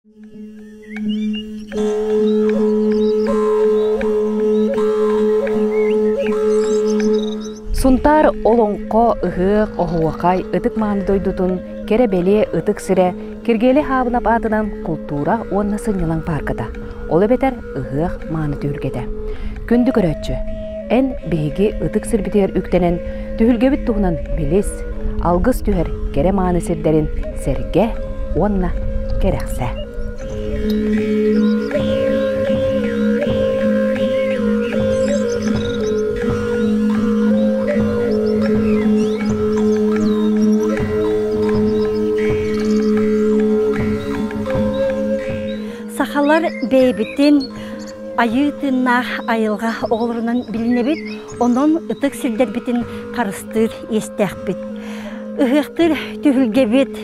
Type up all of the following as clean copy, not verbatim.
Сунтаар олоҥхо, ыһыах, оһуохай, ытык мааны дойдутун кэрэ-бэлиэ ытык сирэ Киргиэлэй Хаабынап аатынан култуура уонна сынньалаҥ паарката, ол эбэтэр ыһыах мааны түһүлгэтэ. Күндү көрөөччү, эн биһиги ытык сирбитигэр үктэнэн түһүлгэбит туһунан билис, алгыс түһэр кэрэ мааны сирдэрин сэргэ уонна кэрэхсээ. Сахалар бэйэбитин айыы тыыннаах айылҕа оҕолорунан билинэбит, онон ытык сирдэрбитин харыстыыр иэстээхпит. Ыһыахтыыр түһүлгэбит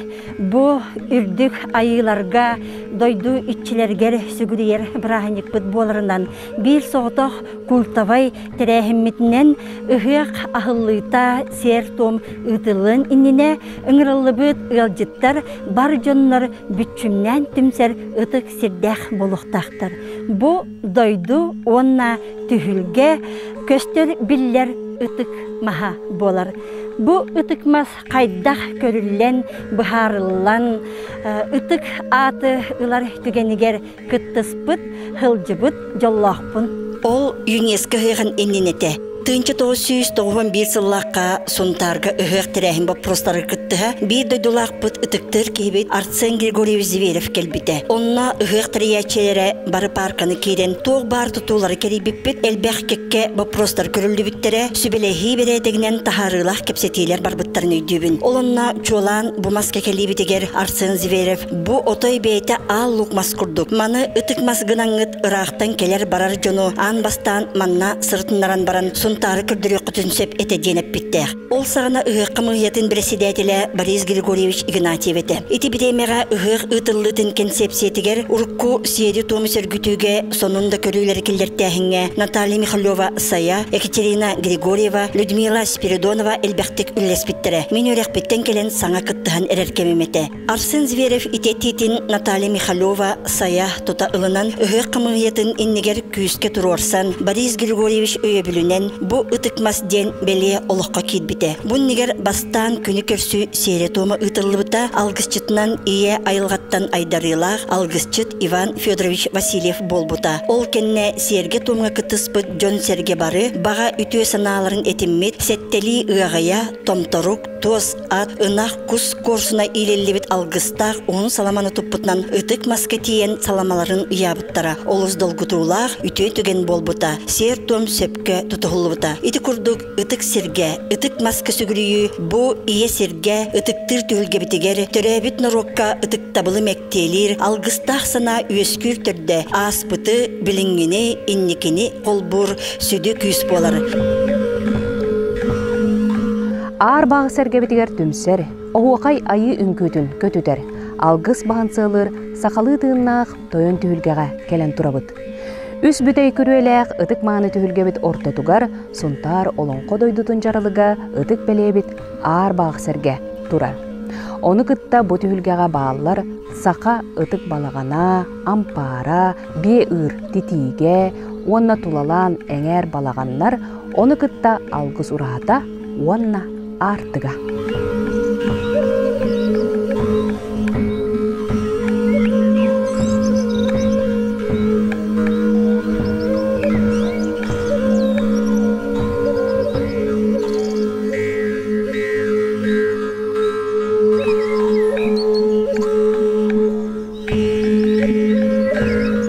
бу үрдүк айыыларга, дойду иччилэригэр сүгүрүйэр бырааһынньыкпыт буоларынан биир соҕотох культовай тэрээһиммитинэн ыһыах аһыллыыта сиэр-туом ыытыллыан иннинэ ыҥырыллыбыт ыалдьыттар бар дьоннор бүччүмнээн түмсэр ытык сирдээх буолуохтаахтар. Бу дойду уонна түһүлгэ көстөр биллэр ытык маһа буолар. Бу ытык мас хайдах көрүллэн, быһаарыллан, ытык ааты ылар түгэнигэр кыттыспыт, сылдьыбыт дьоллоохпун. Ол ЮНЕСКО ыһыаҕын иннинэтэ 1991 сыллаахха Сунтаарга ыһыах тэрээһин боппуруостарыгар кыттыһа биир дойдулаахпыт ытыктыыр киһибит Арсен Григорьевич Зверев кэлбитэ. Онно ыһыах тэрийээччилэрэ бары паарканы киирэн туох баар тутуулары кэрийбиппит, элбэх кэккэ боппуруостар көрүллүбүттэрэ, сүбэлэһии бэрээдэгинэн таһаарыылаах кэпсэтиилэр барбыттарын өйдүүбүн. Ол онно чуолаан бу маска кэлиибитигэр Арсен Зверев бу отой бэйэтэ аал лук мас курдук. Маны ытык мас гынаҥҥыт ыраахтан кэлэр-барар дьону аан бастаан манна сырытыннаран баран Сунтаары көрдөрүөххүтүн сөп этэ диэн эппиттээх. Ол саҕана ыһыахха мыһыйатын председателэ Борис Григорьевич Игнатьев этэ. Ити бириэмэҕэ ыһыах ыытыллыытын кэнсиэпсийэтигэр урукку сиэри-туому сөргүтүүгэ сонун да көрүүлэри киллэртээһиҥҥэ Наталья Михалева-Сайа, Екатерина Григорьева, Людмила Спиридонова элбэхтик үлэлэспиттэрэ. Мин үөрэхпиттэн кэлэн саҥа кыттыһан эрэр кэмим этэ. Арсен Зверев ити этиитин Наталья Михалева Сайа тута ылынан, ыһыах хамыыһыйатын иннигэр күүскэ туруорсан, Борис Григорьевич өйөбүлүнэн бу ытык мас диэн бэлиэ олоххо киирбитэ. Бу иннигэр бастаан күнү көрсүү сиэрэ-туома ыытыллыбыта, алгысчытынан ийэ айылҕаттан айдарыылаах алгысчыт Иван Федорович Васильев буолбута. Ол кэннэ сиэргэ-туомҥа кыттыспыт дьон-сэргэ бары баҕа үтүө санааларын этиммит, сэттэлии ыаҕайа, томторук, туос ат, ынах, кус куорсуна иилиллибит алгыстаах уһун саламаны туппутунан ытык маска тиийэн саламаларын ыйаабыттара. Олус долгутуулаах, үтүө түгэн буолбута, сиэр-туом сөпкө тутуһуллубута. Ити курдук ытык сиргэ, ытык маска сүгүрүйүү бу ийэ сиргэ, ытыктыыр түһүлгэбитигэр, төрөөбүт норуокка ытыктабылы мэктиэлиир алгыстаах санаа үөскүүр төрдө, ааспыты, билиҥҥини, инникини холбуур сүдү күүс буолар. Аар баҕа сэргэбитигэр түмсэр, оһуохай айыы үҥкүүтүн көтүтэр, алгыс баһын сыалыыр сахалыы тыыннаах тойон түһүлгэҕэ кэлэн турабыт. Үс бүтэй күрүөлээх ытык мааны түһүлгэбит ортотугар Сунтаар олоҥхо дойдутун дьаралыга ытык бэлиэбит Аар баҕах сэргэ турар. Ону кытта бу түһүлгэҕэ бааллар саха ытык балаҕана, ампаара, биэ ыыр титиигэ уонна тулалаан эҥээр балаҕаннар, ону кытта алгыс ураһата уонна аартыга.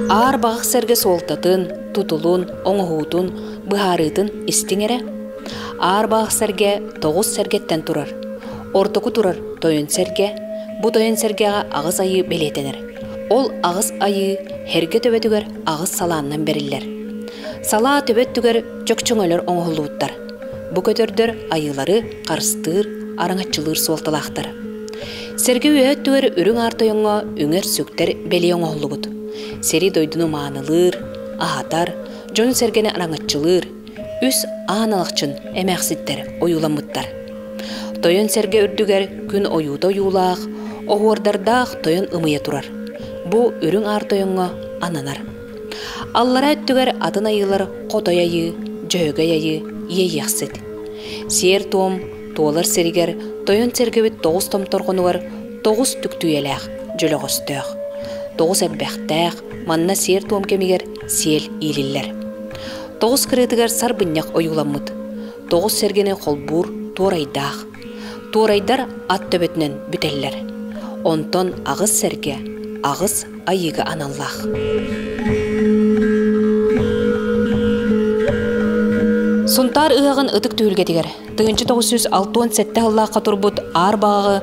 Аар баҕах сэргэ суолтатын, тутулун, оҥоһуутун, быһаарыытын истиҥ эрэ. Аар баҕах сэргэ тоҕус сэргэттэн турар. Ортоку турар тойон сэргэ, бу тойон сэргэҕэ аҕыс айыы бэлиэтэнэр. Ол аҕыс айыы һэргэ төбөтүгэр аҕыс салааннан бэриллэр. Салаа төбө өттүгэр чөкчөҥөлөр оҥоһуллубуттар. Бу көтөрдөр айыылары харыстыыр, араҥаччылыыр суолталаахтар. Сэргэ үөһэ өттүгэр үрүҥ аар тойоҥҥо үҥэр-сүктэр бэлиэ оҥоһуллубут. Сири-дойдуну маанылыыр, аһатар, дьону-сэргэни араҥаччылыыр үс аан алахчын эмээхситтэр ойууламмыттар. Тойон сэргэ үрдүгэр күн ойуута ойуулаах, оһуордардаах тойон ымыйа турар. Бу Үрүҥ Аар Тойоҥҥо ананар. Аллара өттүгэр атын айыылар Хотой Айыы, Дьөһөгөй Айыы, Иэйиэхсит. Сиэр-туом туолар сиригэр Тойон сэргэбит тоҕус томторҕонугар тоҕус түктүйэлээх, дьөлөҕөстөөх. Тоҕус эрбэхтээх, манна сиэр-туом кэмигэр сиэл иилиллэр. Тоҕус кырыытыгар сарбынньах ойууламмыт. Тоҕус сэргэни холбуур туорайдаах. Туорайдар ат төбөтүнэн бүтэллэр. Онтон аҕыс сэргэ аҕыс айыыга аналлаах. Сунтаар ыһыаҕын ытык түһүлгэтигэр 1967 сыллаахха турбут Аар Баҕаҕы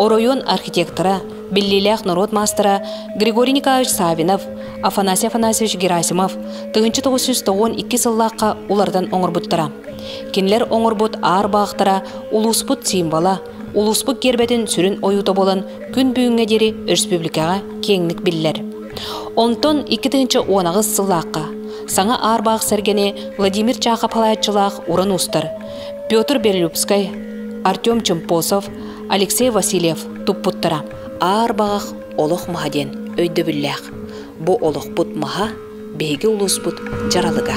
оройуон архитектора, биллиилээх норуот маастара Григорий Николаевич Савинов, Афанасий Афанасьевич Герасимов 1992 сыллаахха уларытан оҥорбуттара. Кинилэр оҥорбут аар баахтара улууспут символа, улууспут гиэрбэтин сүрүн ойуута буолан күн бүгүҥҥэ диэри өрөспүүбүлүкэҕэ киэҥник биллэр. Онтон 2018 сыллаахха саҥа аар-баах сэргэни Владимир Чахов салайааччылаах уран уустар Петр Белолюбскай, Артем Чемпосов, Алексей Васильев туппуттара. Аар баҕах олох маһа диэн өйдөбүллээх. Бу олохпут маһа биһиги улууспут дьаралыга.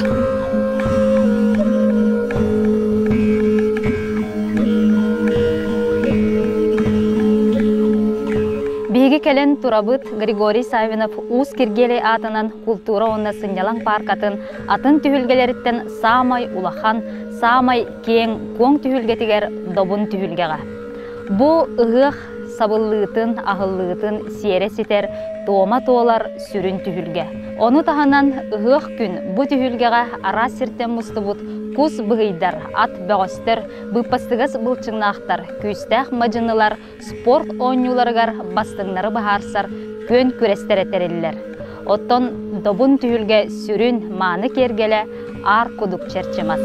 Биһиги кэлэн турабыт Григорий Савинов Уус Киргиэлэй аатынан култуура уонна сынньалаҥ пааркатын атын түһүлгэлэриттэн саамай улахан, саамай киэҥ куоҥ түһүлгэтигэр Добун түһүлгэҕэ. Бу ыһыах сабыллыытын, аһыллыытын сиэрэ ситэр, туома туолар сүрүн түһүлгэ. Ону таһынан ыһыах күн бу түһүлгэҕэ араас сиртэн мустубут кус быһыйдар, ат бөҕөстөр, быыппастыгас былчыҥнаахтар, күүстээх мадьынылар спорт оонньууларыгар бастыҥнары быһаарсар күөн күрэстэрэ тэриллэр. Оттон Добун түһүлгэ сүрүн мааны киэргэлэ Аар Кудук чэрчимас.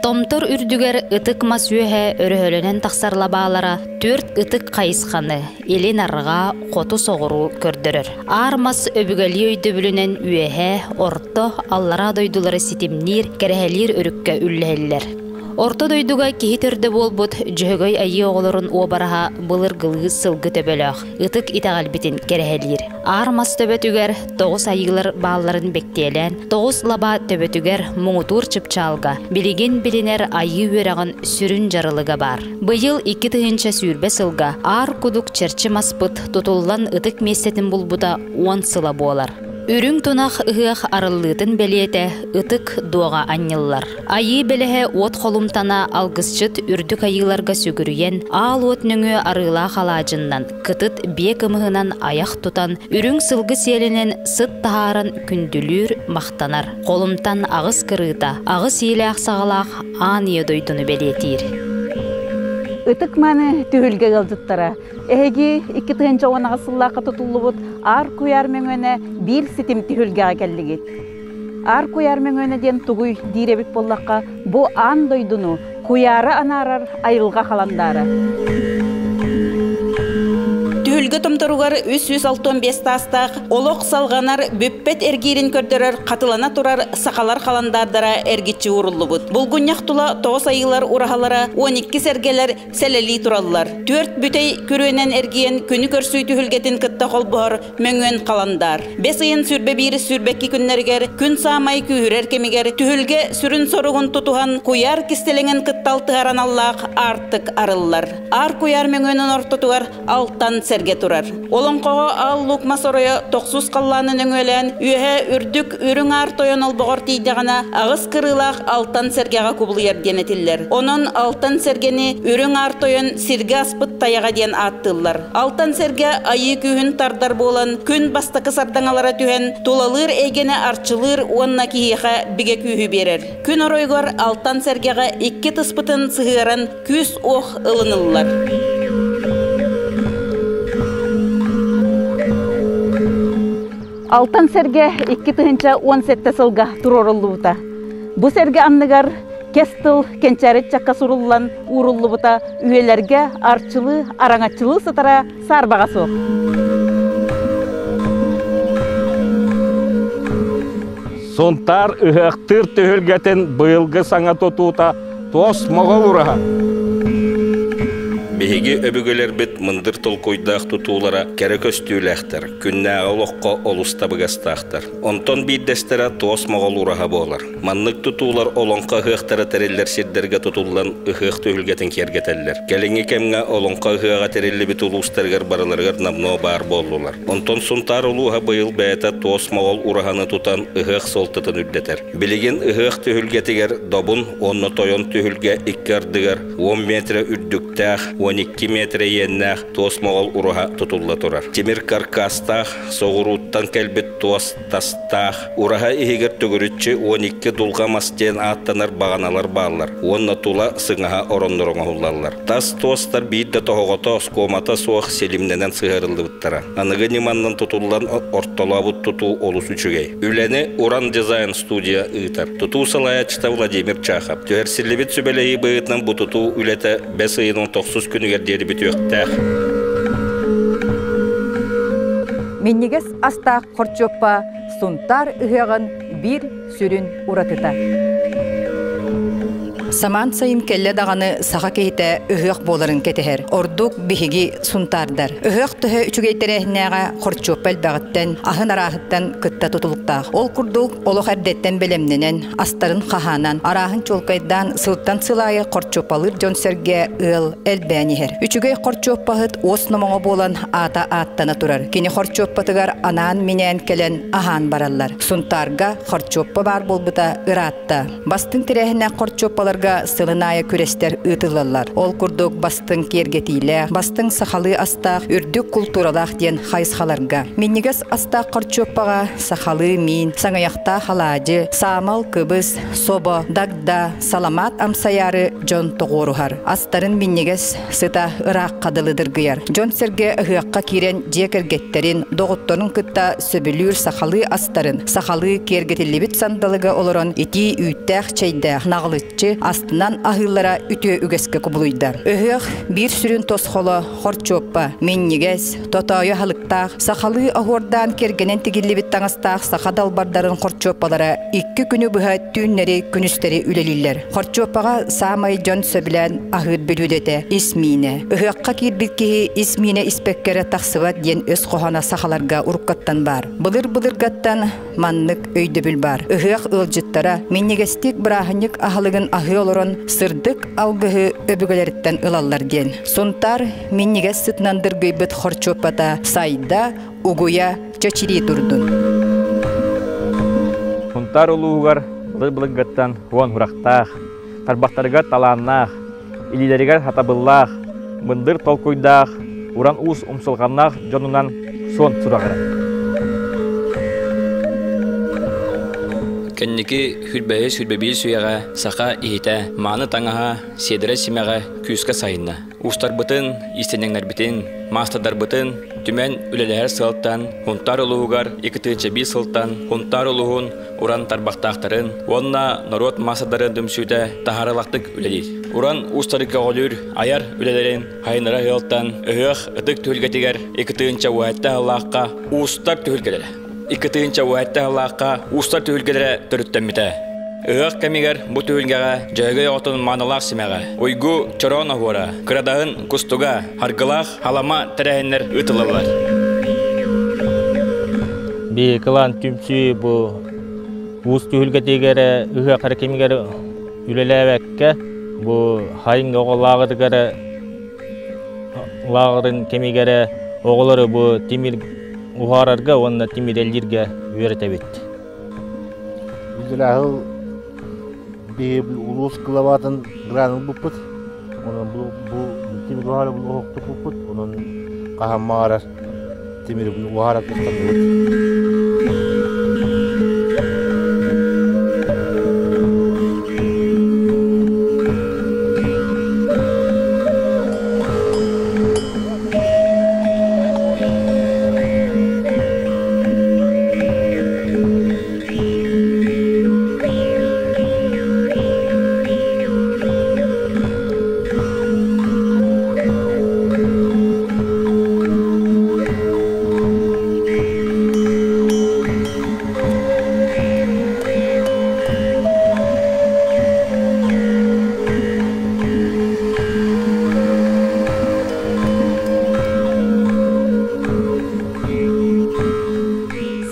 Томтор үрдүгэр ытык мас үөһэ өрөһөлөнөн тахсар лабаалара түөрт ытык хайысханы илин арҕаа, хоту соҕуруу көрдөрөр. Аар мас өбүгэлии өйдөбүлүнэн үөһэ, орто, аллараа дойдулары ситимниир, кэрэһэлиир өрүккэ үллэһиллэр. Орто дойдуга киһи төрдө буолбут Дьөһөгөй Айыы оҕолорун уобараһа былыргылыы сылгы төбөлөөх, ытык итэҕэлбитин кэрэһэлиир. Аар мас төбөтүгэр тоҕус айыылар баалларын бэктиэлээн, тоҕус лаба төбөтүгэр муҥутуур чыпчаалга билигин билинэр айыы үөрэҕин сүрүн дьарылыга баар. Быйыл 2020 сылга Аар Кудук чэрчи маспыт тутуллан ытык миэстэтин булбута уон сыла буолар. Үрүҥ тунах ыһыах арыллыытын бэлиэтэ ытык дуоҕа анньыллар. Айыы бэлэһэ уот холумтана алгысчыт үрдүк айыыларга сүгүрүйэн, аал уот нөҥүө арыылаах алаадьыннан, кытыт биэ кымыһынан айах тутан, үрүҥ сылгы сиэлинэн сыт таһааран күндүлүүр, махтанар. Холумтан аҕыс кырыыта, аҕыс иилээх-саҕалаах аан ийэ дойдуну бэлиэтиир. Ытык маны түһүлгэ ыалдьыттара эһиги 2018 сыллаахха тутуллубут Аар куйаар мөҥүөнэ биир ситим түһүлгэҕэ кэллигит. Аар куйаар мөҥүөнэ диэн тугуй диир эбит буоллахха, бу аан дойдуну куйаара анаарар айылҕа халандаара. Түһүлгэ томторугар 365 таастаах олох салҕанар бүппэт эргиирин көрдөрөр хатылана турар сахалар халандаардара эргиччи ууруллубут. Булгунньах тула тоҕус айыылар ураһалара 12 сэргэлэр сэлэлии тураллар. Түөрт бүтэй күрүөнэн эргийэн күнү көрсүү түһүлгэтин кытта холбоһор мөҥүөн халандаар. Бэс ыйын сүүрбэ биир сүүрбэкки күннэригэр күн саамай күүһүрэр кэмигэр түһүлгэ сүрүн соругун тутуһан куйаар кистэлэҥин кытта алтыһар аналлаах аартык арыллар. Аар куйаар мөҥүөнүн ортотугар алтан сэргэ турар. Олоҥхоҕо Аал Лук мас оройо тохсус халлааны нөҥүөлээн үөһэ үрдүк үрүҥ аар тойон олбоҕор тиийдэҕинэ аҕыс кырыылаах алтан сэргэҕэ кубулуйар диэн этиллэр. Онон алтан сэргэни үрүҥ аар тойон сиргэ аспыт тайаҕа диэн ааттыыллар. Алтан сэргэ айыы күүһүн тардар буолан күн бастакы сардаҥалара түһэн тулалыыр эйгэни арчылыыр уонна киһиэхэ бигэ күүһү биэрэр. Күн оройугар алтан сэргэҕэ икки тыспытын сыһыаран күүс-уох ылыныллар. Алтан сэргэ 2017 сылга туруоруллубута. Бу сэргэ анныгар кэс тыл кэнчээри ыччакка суруллан ууруллубута үйэлэргэ арчылыы, араҥаччылыы сытара саарбаҕа суох. Сунтаар ыһыахтыыр түһүлгэтин быйылгы саҥа тутуута туос моҕол ураһа. Биһиги өбүгэлэрбит мындыр толкуйдаах тутуулара кэрэ көстүүлээхтэр, күннээҕи олоххо олус табыгастаахтар. Онтон биирдэстэрэ туос моҕол ураһа буолар. Маннык тутуулар олоҥхо ыһыахтара тэриллэр сирдэргэ тутуллан ыһыах түһүлгэтин киэргэтэллэр. Кэлиҥҥи кэмҥэ олоҥхо ыһыаҕа тэриллибит улуустарыгар барыларыгар номнуо баар буоллулар. Онтон Сунтаар улууһа быйыл бэйэтэ туос моҕол ураһаны тутан ыһыах суолтатын үрдэтэр. Билигин ыһыах түһүлгэтигэр Добун уонна Тойон түһүлгэ икки ардыгар 10 метрэ үрдүктээх, 12 метрэ иэннээх туос моҕол ураһа тутулла турар. Тимир каркастаах, соҕурууттан кэлбит туос тастаах, ураһа иһигэр төгүрүччү 12 дулҕа мас диэн ааттанар баҕаналар бааллар уонна тула сыҥаһа ороннор оҥоһуллаллар. Тас туостар биир да тоһоҕото, оскуомата суох силимнэнэн сыһыарыллыбыттара. Аныгы ньыманнан тутуллан ортолообут тутуу олус үчүгэй. Үлэни Уран дизайн студия ыытар. Тутуу салайааччыта Владимир Чахов. Түһэрсиллибит сүбэлэһии быһыытынан бу тутуу үлэтэ бэс ыйын 19 күнүгэр диэри бүтүөхтээх. Минньигэс астаах хорчуоппа Сунтаар ыһыаҕын биир сүрүн уратыта. Самаан сайын кэллэ даҕаны саха киһитэ ыһыах буоларын кэтэһэр. Ордук биһиги сунтаардар. Ыһыах төһө үчүгэй тэрээһиннээҕэ хорчуоппа элбэҕиттэн, аһын арааһыттан кытта тутулуктаах. Ол курдук олох эрдэттэн бэлэмнэнэн, астарын хаһаанан, арааһын чуолкайдаан сылтан сыл аайы хорчуоппалыыр дьон-сэргэ ыал элбээн иһэр. Үчүгэй хорчуоппаһыт уос номоҕо буолан аата ааттана турар. Кини хорчуоппатыгар анаан-минээн кэлэн аһаан бараллар. Сунтаарга хорчуоппа баар буолбута ыраатта. Бастыҥ тэрээһиннээх хорчуоппаларга сылын аайы күрэстэр ыытыллаллар. Ол курдук бастыҥ киэргэтиилээх, бастыҥ сахалыы астаах, үрдүк култууралаах диэн хайысхаларга. Минньигэс астаах хорчуоппаҕа сахалыы миин, саҥыйахтаах алаадьы, саамал кыбыс, собо, дагда, саламаат амсайаары дьон тоҕуоруһар. Астарын минньигэс сыта ыраахха дылы дыргыйар. Дьон-сэргэ ыһыахха киирэн дьиэ кэргэттэрин, доҕотторун кытта сөбүлүүр сахалыы астарын, сахалыы киэргэтиллибит сандалыга олорон итии үүттээх чэйдээх наҕылыччы астынан аһыыллара үтүө үгэскэ кубулуйда. Ыһыах биир сүрүн тосхоло хорчуоппа, минньигэс, тотоойу аһылыктаах, сахалыы оһуордаан кэргэнэн тигиллибит таҥастаах саха далбардарын хорчуоппалара икки күнү быһа түүннэри-күнүстэри үлэлииллэр. Хорчуоппаҕа саамай дьон сөбүлээн аһыыр бүлүүдэтэ ис миинэ. Ыһыахха киирбит киһи ис миинэ испэккэ эрэ тахсыбат диэн өс хоһооно сахаларга уруккаттан баар. Былыр-былыргаттан маннык өйдөбүл баар. Ыһыах ыалдьыттара минньигэстик бырааһынньык аһылыгын аһыы олорон сырдык алгыһы өбүгэлэриттэн ылаллар диэн. Сунтаар минньигэс сытынан дыргыйбыт хорчуоппата сайда, угуйа, чэчирии турдун. Сунтаар улууһугар былыр-былыргыттан уон сурахтаах, тарбахтарыгар талааннаах, илиилэригэр сатабыллаах, мындыр толкуйдаах, уран уус умсулҕаннаах дьонунан суон сураҕырар. Кэнники хүрбэһи сүрбэбиир сүөҕэ саха иһитэ, мааны таҥаһа, сиэдэрэ симэҕэ күүскэ сайынна. Уустарбытын, иистэнньэҥнэрбитин, маастардарбытын түмэн үлэлэһэр сыалтан Һунтаар улууһугар 2-1 сылтан Һунтаар улууһун уран тарбахтаахтарын уонна норуот маастардарын түмсүүтэ таһаарыылаахтык үлэлиир. Уран уустары көҕүлүүр айар үлэлэрин хайынара ыалтан ыһыах ытык түһүлгэтигэр 2-17 сыллаахха уустар түһүлгэлэрэ 2-17 сыллаахха уустар түһүлгэлэрэ төрүттэммитэ. Ыһыах кэмигэр бу түһүлгэҕэ Дьөһөгөй оҕотун маанылаах симэҕэ, уйгу чороон оһуора, кырадаһын кустуга, харгылаах халама тэрээһиннэр ыытыллаллар. Би кылаан түмсүү бу уус түһүлгэтигэр ыһыах эрэ кэмигэр үлэлээбэккэ бу хайыҥ оҕо лааҕырыгар лааҕырын кэмигэр оҕолору бу тимир уһаарарга уонна тимирэллииргэ үөрэтэбит. Билдилээхил биһи улуус главатын гранын ылбыппыт. Онон бу бу тимир уһаара бу оһохтуппуппут. Онон хаһан баҕарар тимир уһаара кыстанныбыт.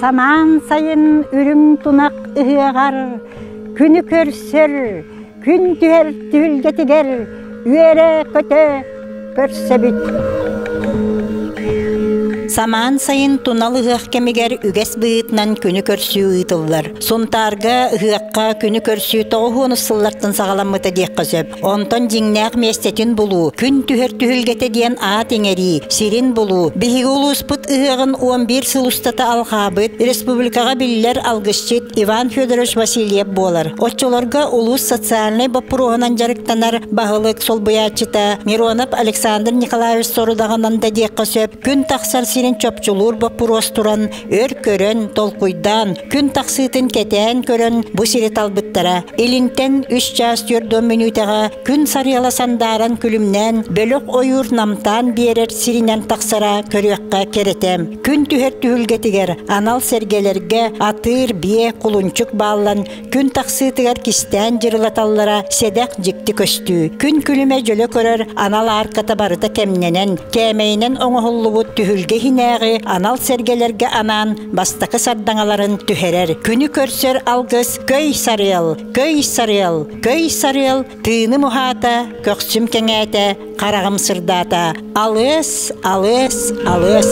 Самаан сайын үрүҥ тунах ыһыаҕар күнү көрсөр, күн түһэр түһүлгэтигэр үөрэ-көтө көрсөбүт. Самаан сайын тунал ыһыах кэмигэр үгэс быһыытынан күнү көрсүү ыытыллар. Сунтаарга ыһыахха күнү көрсүү тоҕус сыллартан саҕаламмыта диэххэ сөп. Онтон дьиҥнээх миэстэтин булуу, күн түһэр түһүлгэтэ диэн аат иҥэрии, сирин булуу, биһиги улууспут ыһыаҕын 11 сыл устата алҕаабыт, республикаҕа биллэр алгысчыт Иван Федорович Васильев буолар. Оччолорго улуус социальнай боппуруоһунан дьарыктанар баһылык солбуйааччыта Миронов Александр Николаевич сорудаҕынан да диэххэ сөп, күн тахсар сирин чопчулуур боппуруос туран, өр көрөн, толкуйдаан, күн тахсыытын кэтээн көрөн бу сири талбыттара. Илинтэн үс чаас түөрт мүнүүтэҕэ күн сарыала сандааран күлүмнээн, бөлөх ойуур намтаан биэрэр сиринэн тахсара көрүөххэ кэрэтэ. Күн түһэр түһүлгэтигэр анал сэргэлэргэ атыыр, биэ, кулунчук бааллан күн тахсыытыгар кистээн дьырылаталлара сэдэх дьикти көстүү. Күн күлүмэ дьөлө көрөр анал аарката барыта кэмнэнэн, кээмэйинэн оҥоһуллубут түһүлгэ иһинээҕи анал сэргэлэргэ анаан бастакы сардаҥаларын түһэрэр. Күнү көрсөр алгыс көй сарыал, көй сарыал, көй сарыал, тыыным уһаата, көхсүм кэҥээтэ, хараҕым сырдаата. Алыас, алыас, алыас.